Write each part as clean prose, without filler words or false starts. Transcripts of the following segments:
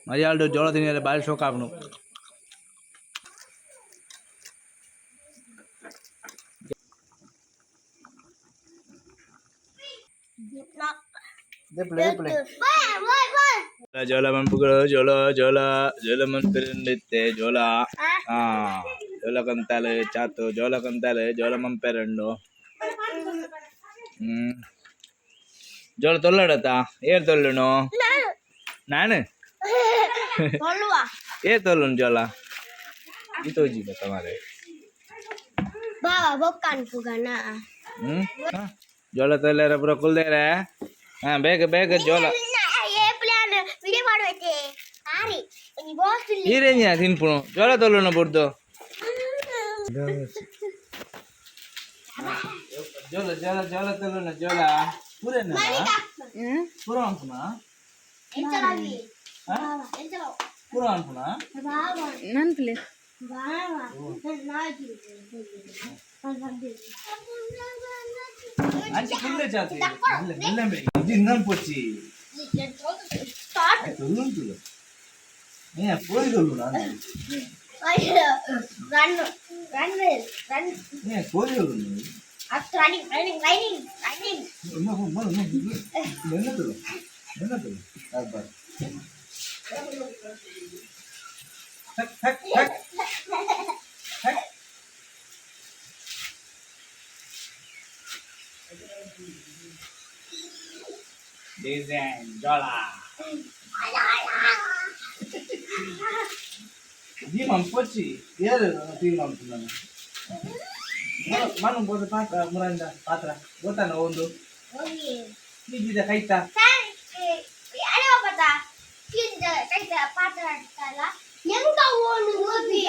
ಮರಿಯಾಲ್ಡು ಜೋಳ ತಿನ್ನಿದ್ರೆ ಬಾರಿ ಶೋಕ ಆಪುಂಡು. ಜೋಳ ಮನ್ಪುಗಳು ಜೋಳ ಜೋಳ ಜೋಳ ಮನ್ಪೆರಂಡಿತ್ತೆ ಜೋಳ. ಆ ಜೋಳ ಕಂತಾಲೆ ಚಾತು ಜೋಳ ಕಂತಾಲೆ ಜೋಳ ಮಂಪೆರಂಡು. ಹ್ಮ್ ಜೋಳ ತೊಲ್ಲಡತ್ತ ಏರ್ ತೊಲ್ಲುನು ನಾನು ಏ ತೊಲ್ಲುನು ಜೋಳ ಈ ತೋಜಿಲ್ಲ ತಮಾರೆ. ಬಾವಾ ಬೊಕ್ಕ ಅನ್ಪುಗನ. ಹ್ಮ್ ಜೋಳ ತೊಲ್ಲಾರ ಪೂರ ಕುಲ್ದೇರ. ಹಾ ಬೇಗ ಬೇಗ ಜೋಳ. ಏ ಪ್ಲಾನ್ ವಿಡಿಯೋ ಮಾಡುವೈತೆ ಆರಿ ಒಂಜಿ ಬಾಸ್. ಈರೇಂಜ ತಿನ್ಪುನು ಜೋಳ ತೊಲ್ಲುನು ಬುಡ್ದು ಜೋಳ ಜೋಳ ಜೋಳ ತೊಲ್ಲುನು ಜೋಳ ಪೂರೇನ ಪೂರ ಅನ್ಪುನ ಪೂರ ಅನ್ಪುನ. ನನ್ಪುಲೆ. ಅಂಚೆ ಕುಲ್ಲೆ ಚಾತಿ ಇಲ್ಲ ಇದು ಇನ್ನೊಂದು ಪೊಚ್ಚಿ ತೊಲ್ಲುಂಟು ಏ ಪೋರಿ ತೊಲ್ಲುನ. Run run run. ಏ ಕೋರಿ ತೊಲ್ಲುನು. Running running running running. ನೆನ್ನ ತೊಲ್ಲು ನೆನ್ನ ತೊಲ್ಲು ಬಾರ್ ಹಕ್ ಹಕ್ ಹಕ್ ಹಕ್. ಡಿಸೈನ್ ಜೋಳ ಈ ಮಂಪೊಚ್ಚಿ ಏರು ತೀ ಮಂಪು ನಾನು ಮನು ಬೋದ ಪಾತ್ರ ಮುರಂದ ಪಾತ್ರ ಗೊತ್ತಾನ ಒಂದು ಈಜಿದ ಕೈತ. ಎಂಕ ಓನು ಗೋಪಿ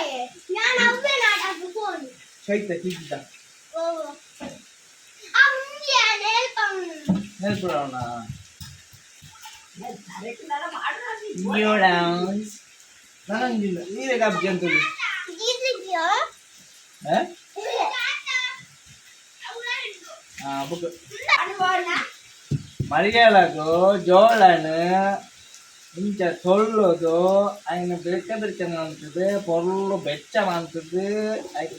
ನಾನು ಅವ್ವೆ ನಾಟಕ ಫೋನ್. ಕೈತ ಕೀಜಿದ. ಓ ಅಮ್ಮಿಯ ನೇಲ್ಪಂ. ನೆಲ್ಪುಡವಣ ನನಂಗಿಲ್ಲ ನೀರೇ ಕಾಪಿ ಅಂತದ್ದು. ಗೀತಿದ್ಯೋ. ಹಾ ಬುಕ್ ಮರಿಯಾಲಗು ಜೋಳನು ಇಂಚ ತೊಳ್ಳೋದು ಐನ ಬೆಚ್ಚ ಬೆಚ್ಚ ಮಂತದು ಪೊರ್ಲು ಬೆಚ್ಚ ಮಂತದು ಐಕ್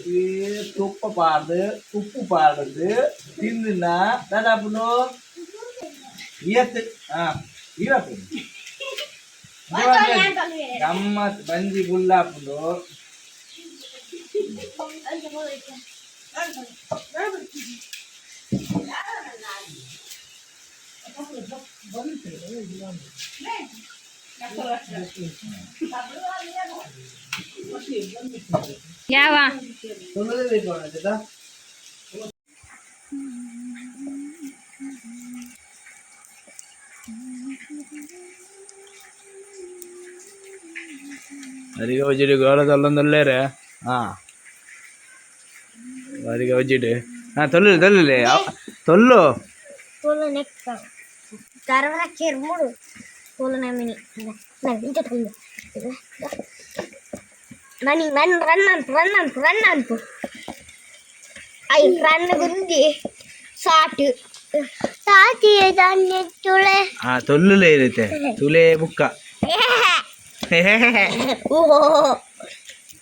ತುಪ್ಪ ಪಾಡ್ದು ಉಪ್ಪು ಪಾಡ್ದು ತಿಂದಿನ ದಾದಾಪುಂಡು ಇಯತ್ತು. ಹಾ ಇವತ್ತು ಗಮ್ಮತ್ ಬಂಜಿ ಗುಲ್ಲಾಪುಂಡು. ಯಾವ ತೊಳ್ಳೋದೇ ಬೇಕು ಆಯ್ತಾ. ಅರಿಗೆ ಒಜ್ಜಿಡು ಗೋಳ ತೊಲ್ಲೊಂದುಲ್ಲೇರೆ. ಹಾ ಅರಿಗೆ ಒಜ್ಜಿಡು. ಹಾ ತೊಲ್ಲು ತೊಲ್ಲುಲೆ ತೊಲ್ಲು. ತೋಲು ನೆಕ್ಕ ತರವರ ಕೇರ್ ಮೂಡು ತೋಲು ನಮಿನಿ ಇಂಚ ತೊಲ್ಲು ರನ್ನಿಂಗ್ ರನ್ ರನ್ ಅನ್ಪು ರನ್ ಅನ್ಪು ರನ್ ಅನ್ಪು I run ಗುಂದಿ ಸಾಟು ಸಾಟಿ ತುಳೆ. ಹಾ ತೊಲ್ಲುಲೆ ಇರುತ್ತೆ ತುಲೆ ಬುಕ್ಕ. ಓ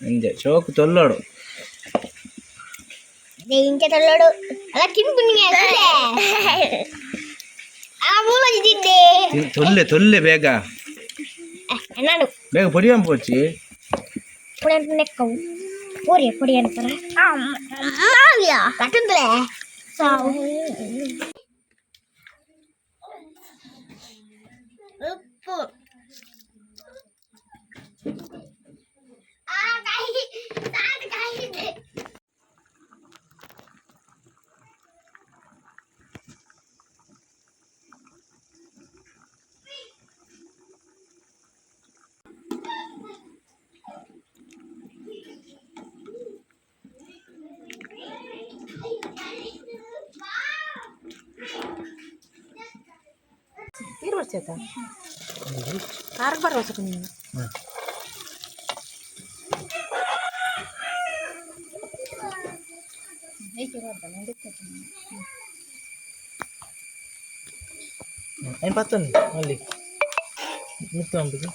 ಅಂಜ ಚೋಕ್ ತೊಲ್ಲೋಡು. ಇಂಚ ತೊಲ್ಲೋಡು ಅಲ್ಲ ತಿನ್ಪುನಿ ಆ ಮೂಲ ತಿಂದೆ. ತೊಲ್ಲೆ ತೊಲ್ಲೆ ಬೇಗ. ನಾನು ಬೇಗ ಪೊಡಿ ಪೋಚಿ. ಪೊಡಿ ಅಂತ ನೆಕ್ಕವು ಪೊರಿ ಪೊಡಿ ಅಂತಾರ ಮಾವಿಯ ಕಟ್ಟಂದ್ರೆ ಸಾವು ಉಪ್ಪು ಆ ಕಾಯಿ ಸಾಕು ಕಾಯಿ. ನೀರು ವರ್ಷ ಕಾರಿಗೆ ಬರೋ ನೀನು. ಐನ್ ಪತ್ತೊಂದು ಅಲ್ಲಿ ಮಿತ್ತು ಅಂಬುದು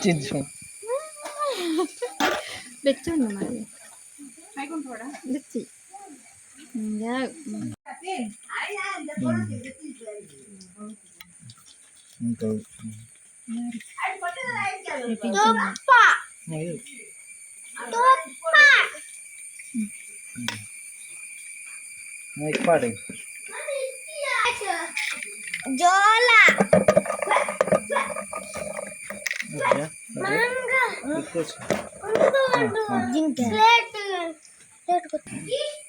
ಚಿಂಚು. ಬೆಚ್ಚ ಮಾರಿ ಬೆಚ್ಚಿ. ತುಪ್ಪ. ತುಪ್ಪ. ಪಾಡಿ. ಜೋಳ. ಮಂಗ. ಜಿಂಕೆ. Plate plate. ಇಷ್ಟ.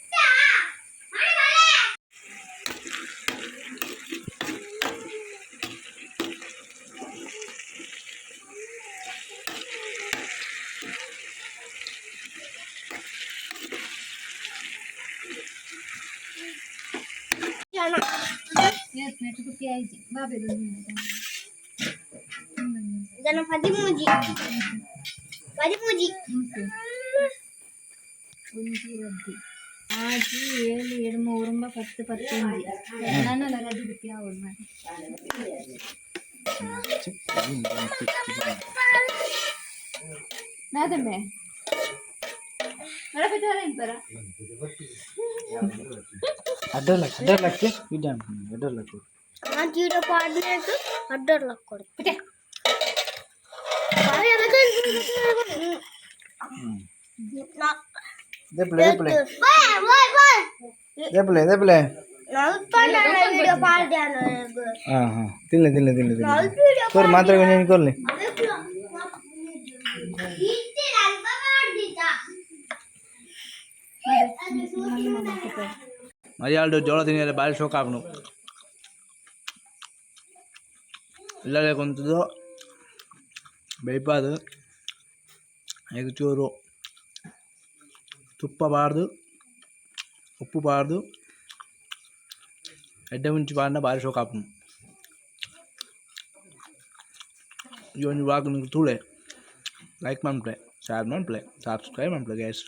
ಜನ 13, 13. ಒಂಜಿ ರಡ್ಡಿ ಆಜಿ ಏಳು ಎಡ್ಮ ಒರುಂಬ 10 11 ನನ್ನಲ್ಲ ರಡ್ಡು ಬಿಟ್ಟು ಯಾವಳು ಮಾಡಿ. ನಾದಮ್ಮೆ ಬರ. ಅಡ್ಡಲಕ್ಕೆ ಅಡ್ಡಲಕ್ಕೆ ಇದ್ದಾನೆ ಅಡ್ಡಲಕ್ಕೆ. ಆ ಜೀರೋ ಪಾಡ್ನೇದು ಅಡ್ಡರ್ಲಕ್ ಕೊಡು. ದೇಪ್ಲೆ ದೇಪ್ಲೆ. ದೇಪ್ಲೆ ದೇಪ್ಲೆ. ವಿಡಿಯೋ ಪಾಡ್ಯಾನ. ಹಾಂ ಹಾಂ, ತಿನ್ಲೆ ತಿನ್ಲೆ ತಿನ್ಲೆ ತಿನ್ಲೆ. ಕೊರ್ ಮಾತ್ರ ಕೊಂಚ ಕೊರ್ಲಿ. ಮರಿಯಾಲ್ಡು ಜೋಳ ತಿನ್ನಿದ್ರೆ ಭಾರಿ ಶೋಕ ಆಪುಂಡು. ಇಲ್ಲದೆ ಕೊಂತದ್ದು ಬೇಯ್ಪಾದು ಐಕ್ ಚೂರು ತುಪ್ಪ ಬಾರ್ದು, ಉಪ್ಪು ಬಾರ್ದು, ಎಡ್ಡೆ ಮುಂಚಿ ಪಾಡ್ಂಡ ಭಾರಿ ಶೋಕ ಆಪುಂಡು. ಈ ಒಂಜಿ ವ್ಲಾಗ್ ನಿಂಗೆ ತೂಲೆ, ಲೈಕ್ ಮನ್ಪುಲೆ, ಶೇರ್ ಮನ್ಪುಲೆ, ಸಬ್ಸ್ಕ್ರೈಬ್ ಮನ್ಪುಲೆ ಗೈಸ್.